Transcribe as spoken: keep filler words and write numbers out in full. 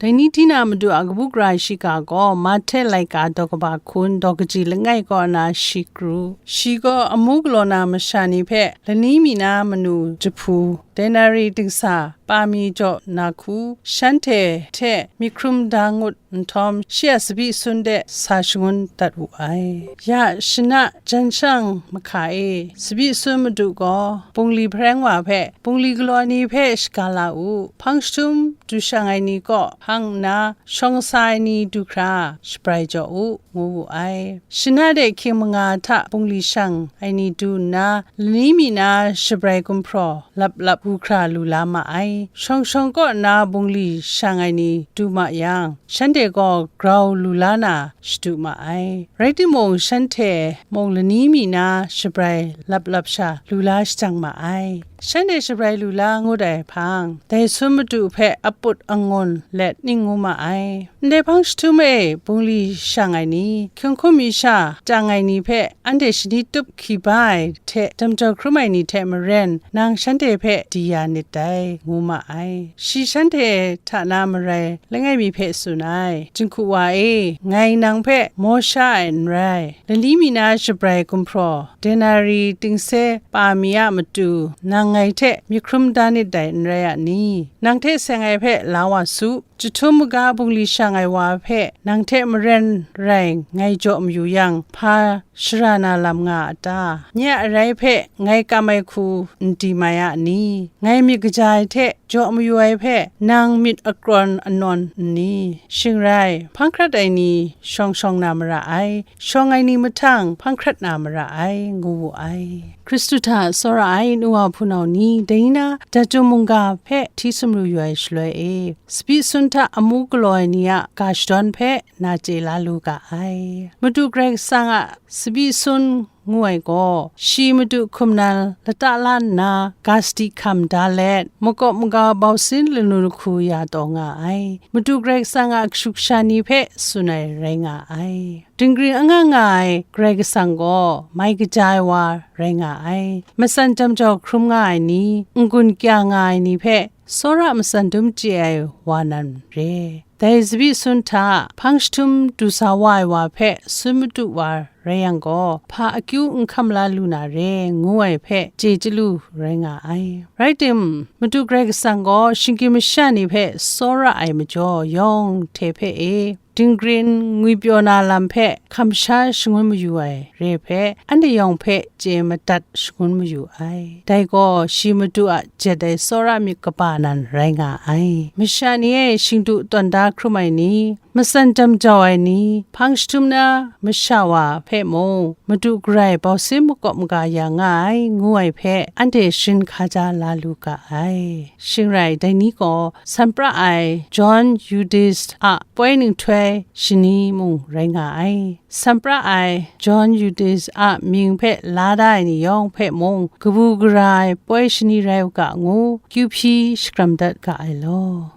Dai ni di na Madu a kabu gara shiga gaw Mahte laika daw kaba hkun daw kaji langai kaw na shi kru. Shi gaw amu galaw na masha ni hpe lani mi na manu jahpu, denari dingsa pa mi jaw na hku, shanhte hte myit hkrum da ngut nhtawm, shi a tsabyi sun de sa shangun dat wu ai. Ya shana jan shang mahka e, tsabyi sun Madu gaw bungli hpareng wa hpe, bungli galaw ai ni hpe shaga la u, hpang jahtum du shang ai ni kaw hpang nna, shawng sa ai ni du hkra shabrai jaw u, ngu wu ai. Shana de hkying manga hta bungli shang ai ni du nna, lani mi na shabrai gumhpraw lap lap gu hkra lu la ma ai. Shawng shawng kaw nna bungli shang ai ni du ma yang, shanhte gaw grau lu la na shadu ma ai. Rai timung, shanhte mung lani mi na shabrai lap lap sha lu la shajang ma ai. Shanhte shabrai lu la ngut ai hpang, dai sun Madu hpe aput angun let ning ngu ma ai. Ndai hpang jahtum e bungli shang ai ni, hkying hkum mi sha tang ai ni hpe anhte shani tup hkyi ba ai hte damjaw hkrum ai ni hte maren, nang shanhte hpe di ya nit dai, ngu ma ai. Shi shanhte hta na marai langai mi hpe tsun ai, Jinghku wa e, ngai nang hpe maw sha ai n rai. Lani mi na shabrai gumhpraw, denari dingse pa mi a matu, nang ngai hte myit hkrum da nit dai, n rai a ni? Nang hte seng ai hpe la wa su. Jahtum maga bungli shang ai wa hpe nang hte maren rai ngai jaw mayu yang, hpa shara na lam nga a ta? Nye a arai hpe ngai kam ai hku n di mai a ni? Ngai myit kaja ai hte jaw mayu ai hpe, nang myit akrawn anawn n ni? Shing rai, hpang hkrat ai ni shawng shawng na mara ai, shawng ai ni mahtang hpang hkrat na mara ai, ngu wu ai. Hkristu hta tsawra ai nu wa hpunau ni, dai ni na, Datum mungga hpe hti sumru yu ai shaloi e, tsabyi sun hta amu galaw ai ni a ga shadawn hpe na chye la lu ga ai. Madu Karai Kasang a tsabyi sun ngu ai gaw, shi Madu hkum nan lata la nna, ga sadi hkam da let, makawp maga bausin lanu lahku ya taw nga ai. Madu Karai Kasang a kashu kasha ni hpe tsun ai rai nga ai. Dinggring anga nga ai Karai Kasang gaw mai kaja ai wa rai nga ai. Matsan jam jau hkrum nga ai ni, n-gun kya nga ai ni hpe tsawra matsan dum chye ai wa nan re. Dai tsabyi sun hta hpang jahtum du sa wa ai wa hpe sun madu wa rai yang gaw, hpa akyu n hkam la lu na re, ngu ai hpe chye chyalu rai nga ai. Rai tim, Madu Karai Kasang gaw shinggyim masha ni hpe tsawra ai majaw, yawng hte hpe e, dinggrin ngwipyaw na lam hpe hkam sha shangun mayu ai re hpe, anhte yawng hpe chye madat shangun mayu ai. Dai gaw shi Madu a jet ai tsawra myit kaba nan rai nga ai. Masha ni e, shing du tawn da hkrum ai ni, matsan jam jau ai ni, hpang jahtum na masha wa hpe mung, Madu garai bausin makawp maga ya nga ai, ngu ai hpe anhte sharin hkaja la lu ga ai. Shing rai, dai ni gaw san pra ai John Eutychus a poi ninghtoi shani mung rai nga ai. San pra ai John Eutychus a mying hpe la da ai ni yawng hpe mung, kabu gara ai poi shani rai u ga ngu, kyu hpyi shakram dat ga ai law.